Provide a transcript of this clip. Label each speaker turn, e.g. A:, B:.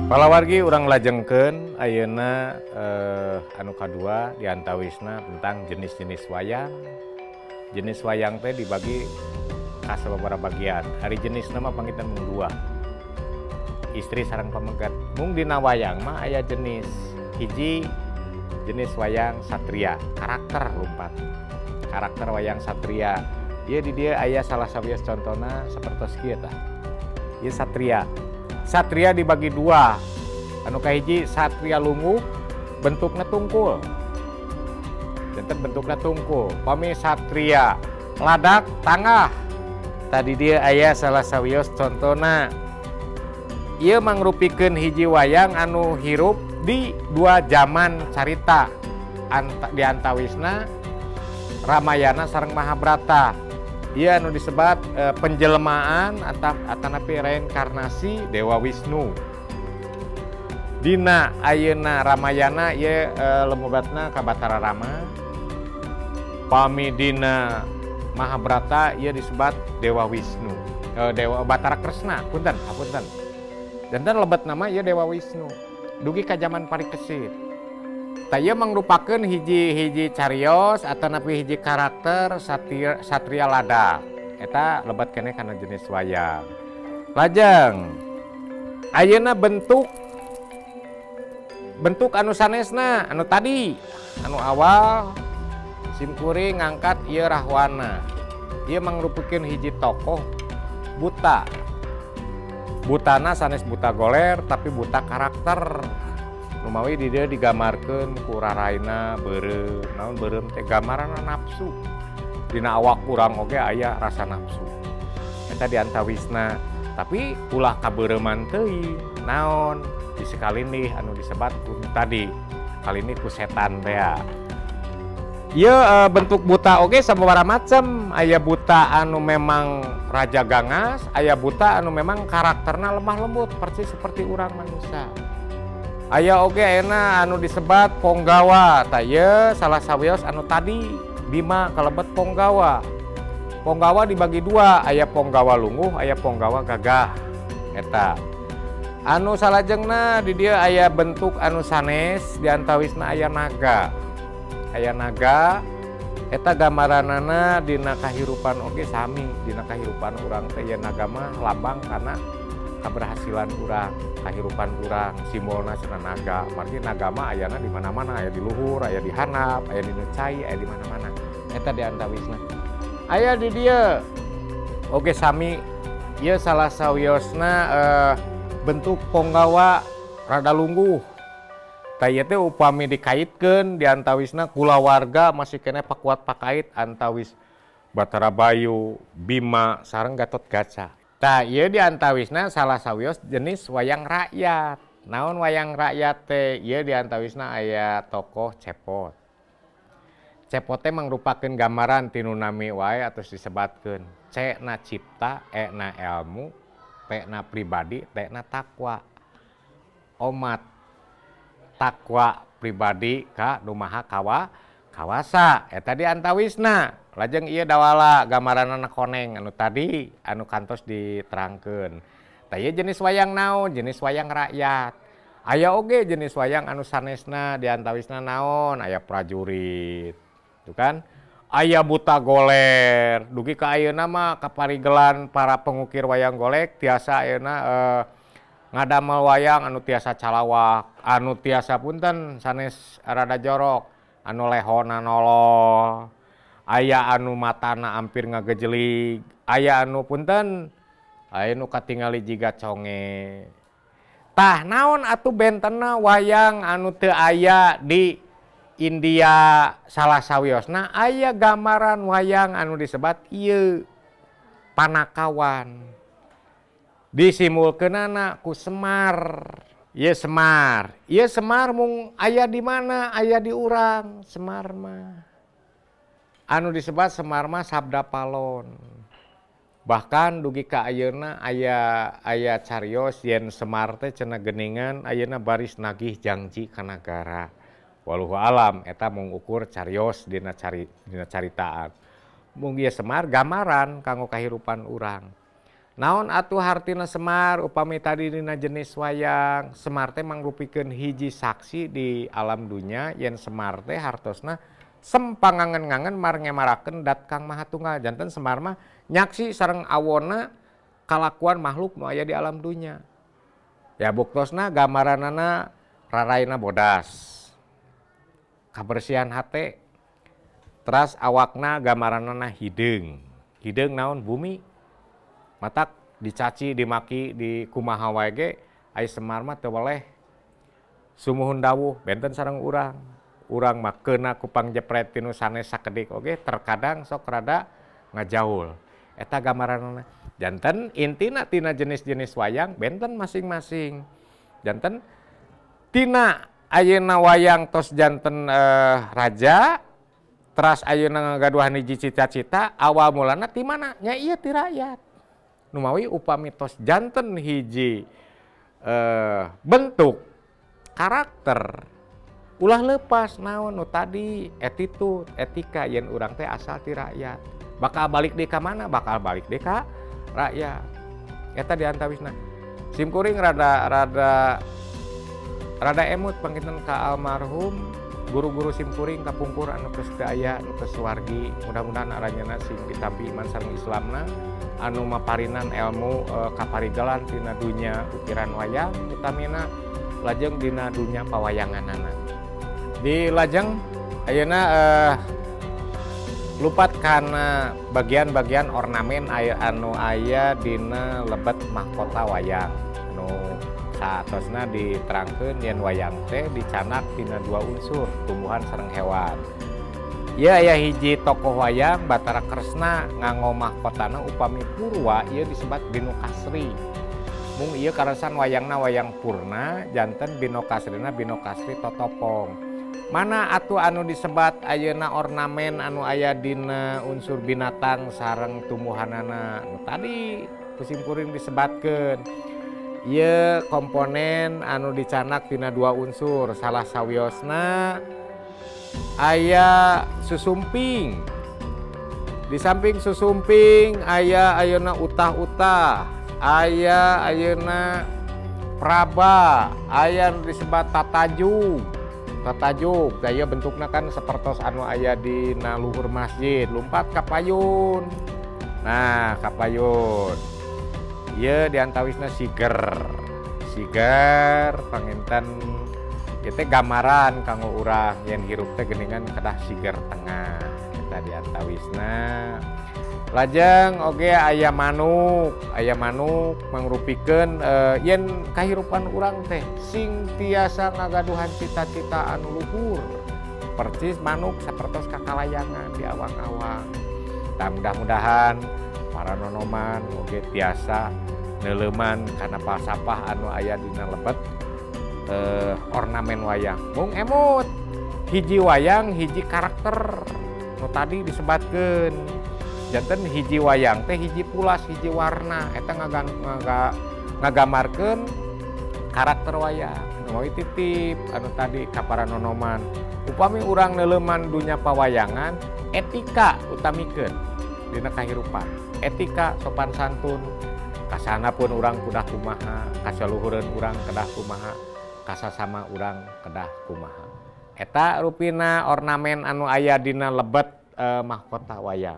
A: Palawargi urang lajengkeun ayeuna anu kadua diantawisna tentang jenis-jenis wayang. Jenis wayang teh dibagi ka sababaraha bagian. Ari jenisna mah panginten mung dua. Istri sareng pamegat. Mung dina wayang mah aya jenis hiji jenis wayang satria, karakter lumpat. Karakter wayang satria. Ieu di dieu aya salah sawios contona sapertos kieu tah. Ieu satria. Satria dibagi dua. Anu kahiji satria lungu bentukna tungkul. Janten bentukna tungkul. Pami satria ladak tangah. Tadi dia aya salah sawios contona. Ieu mangrupikeun hiji wayang anu hirup di dua zaman carita. Di antawisna Ramayana sareng Mahabharata. Ieu anu disebat penjelmaan atanapi reinkarnasi Dewa Wisnu. Dina ayeuna Ramayana ieu lemebatna ka Batara Rama. Pami dina Mahabharata ieu disebat Dewa Wisnu. Dewa Batara Kresna, punten, apunten. Janten lebet nama ieu Dewa Wisnu. Dugi ka zaman Parikesit. Tah ieu mangrupakeun hiji-hiji carios atanapi hiji karakter satria lada. Eta lebet keneh kana jenis wayang. Lajeng ayeuna bentuk anu sanesna, anu tadi, anu awal simkuring ngangkat ieu Rahwana. Ieu mangrupikeun hiji tokoh buta. Butana sanes buta goler tapi buta karakter. Lumawi di dieu digambarkeun ku raraina beureum. Naon beureum teh gambaranna nafsu. Dina awak urang oge aya rasa nafsu. Eta diantawisna. Tapi ulah kabeureuman teuing. Naon disekalindih anu disebat tadi kalindih ku setan teh. Ieu bentuk buta oge sababaraha macem. Aya buta anu memang raja gangas, aya buta anu memang karakterna lemah lembut persis seperti urang manusia. Aya oge ayeuna anu disebat ponggawa. Tah ieu salah sawios anu tadi Bima kalebet ponggawa. Ponggawa dibagi dua, aya ponggawa lungguh, aya ponggawa gagah. Eta. Anu salajengna di dieu aya bentuk anu sanes, diantawisna aya naga. Aya naga eta gambaranana dina kahirupan oge sami, dina kahirupan urang teh ieu naga mah lambang kana keberhasilan urang, kahirupan urang, simbolna cenah naga. Margi naga mah ayana di mana-mana, aya di luhur, aya di handap, aya di nu cai, aya di mana-mana. Eta diantawisna. Aya di dieu oge sami ieu salah sawiosna bentuk ponggawa rada lungguh. Tah ieu teh upami dikaitkeun diantawisna kulawarga masih keneh pakuat pakait antawis Batara Bayu, Bima sareng Gatotkaca. Tah ieu diantawisna salah sawios jenis wayang rakyat. Naon wayang rakyat teh? Ieu diantawisna aya tokoh Cepot. Cepot teh mangrupakeun gambaran tinu nami wae atos disebatkeun. C na cipta, E na ilmu, P na pribadi, T na takwa. Omat takwa pribadi ka nu maha kawasa. Eta diantawisna. Lajeng ieu dawala gambaranana koneng anu tadi anu kantos diterangkeun. Tah ieu jenis wayang naon? Jenis wayang rakyat. Aya oge jenis wayang anu sanesna diantawisna naon? Aya prajurit. Tuh kan? Aya buta goler. Dugi ka ayeuna mah kaparigelan para pengukir wayang golek tiasa ayeuna ngadamel wayang anu tiasa calawak, anu tiasa punten sanes rada jorok, anu lehona nolol, aya anu matana hampir ngagejelig, aya anu punten, aya nu katingali jiga conge. Tah naon atuh bentena wayang anu teu aya di India salah sawiosna aya gambaran wayang anu disebat ieu panakawan. Disimulkeunana ku Semar. Ieu Semar. Ieu Semar mung aya di mana? Aya di urang Semar mah. Anu disebat Semar mah sabda palon. Bahkan dugi ka ayeuna aya carios yen Semar teh cenah geuningan ayeuna baris nagih jangji ka nagara. Wallahu alam eta mung ukur carios dina caritaan. Mung ieu Semar gambaran kanggo kahirupan urang. Naon atuh hartina Semar upami tadi dina jenis wayang Semar teh mangrupikeun hiji saksi di alam dunya yen Semar teh hartosna sempangangen-ngangen marngemarakeun dat Kang Maha Tunggal. Janten Semar mah nyaksi sareng awona kalakuan makhluk nu aya di alam dunya. Ya buktosna gambaranana raraina bodas. Kabersihan hate teras awakna gambaranana hideung. Hideung naon bumi. Matak dicaci, dimaki, di kumaha wae ge ai Semar mah teu weleh sumuhun dawuh benten sareng urang. Urang mah keuna ku pangjepret tinu sanes sakedik oge terkadang sok rada ngajaul. Eta gambaranana. Janten intina tina jenis-jenis wayang benten masing-masing. Janten tina ayeuna wayang tos janten raja teras ayeuna ngagaduhan hiji cita-cita awal mulana ti mana? Nya ieu ti rakyat. Numawi upami tos janten hiji bentuk karakter ulah lepas naon nu tadi attitude etika yen urang teh asal ti rakyat bakal balik deui ka mana? Bakal balik deui ka rakyat. Eta diantawisna simkuring rada emut panginten ka almarhum guru-guru simkuring kapungkur anu geus teu aya nu geus wargi mudah-mudahan aranjeunna sing ditampi iman sareng Islamna anu maparinan ilmu kaparigelan tina dunya ukiran wayang utamina lajeng dina dunya pawayanganana. Di lajeng ayeuna lupat kana bagian-bagian ornamen aya anu aya dina lebet mahkota wayang anu saatosna diterangkeun yen wayang teh dicanak tina dua unsur tumbuhan sareng hewan. Ieu aya hiji tokoh wayang Batara Kresna nganggo mahkotana upami purwa ieu disebat Bino Kasri. Mung ieu karasan wayangna wayang purna janten Bino Kasrina Bino Kasri totopong. Mana atuh anu disebat ayeuna ornamen anu aya dina unsur binatang sareng tumbuhanana nu tadi ku simkuring disebatkeun. Ieu komponen anu dicanak tina dua unsur salah sawiosna aya susumping. Di samping susumping aya ayeuna utah-utah, aya ayeuna praba, aya nu disebat tatajuk. Tatajuk gaya bentukna kan sapertos anu aya dina luhur masjid, lumpat ka payun. Nah, ka payun. Ieu diantawisna siger. Siger panginten ieu teh gambaran kanggo urang yen hirup teh geuningan kedah siger tengah. Eta diantawisna. Lajeng oge aya manuk mangrupikeun yen kahirupan urang teh sing tiasa ngagaduhan cita-cita anu luhur. Percis manuk sapertos kakalayangan di awang-awang. Tah mudah-mudahan para nonoman oge tiasa neuleuman kana falsafah anu aya dina lebet ornamen wayang. Mung emut hiji wayang hiji karakter nu tadi disebatkeun. Janten hiji wayang teh hiji pulas hiji warna eta ngagambarkeun karakter wayang. Nu titip anu tadi ka para nonoman. Upami urang neuleuman dunya pawayangan etika utamikeun dina kahirupan. Etika sopan santun kasana pun urang kudah kumaha, kasaluhureun urang kedah kumaha, kasasama urang kedah kumaha. Eta rupina ornamen anu aya dina lebet mahkota wayang.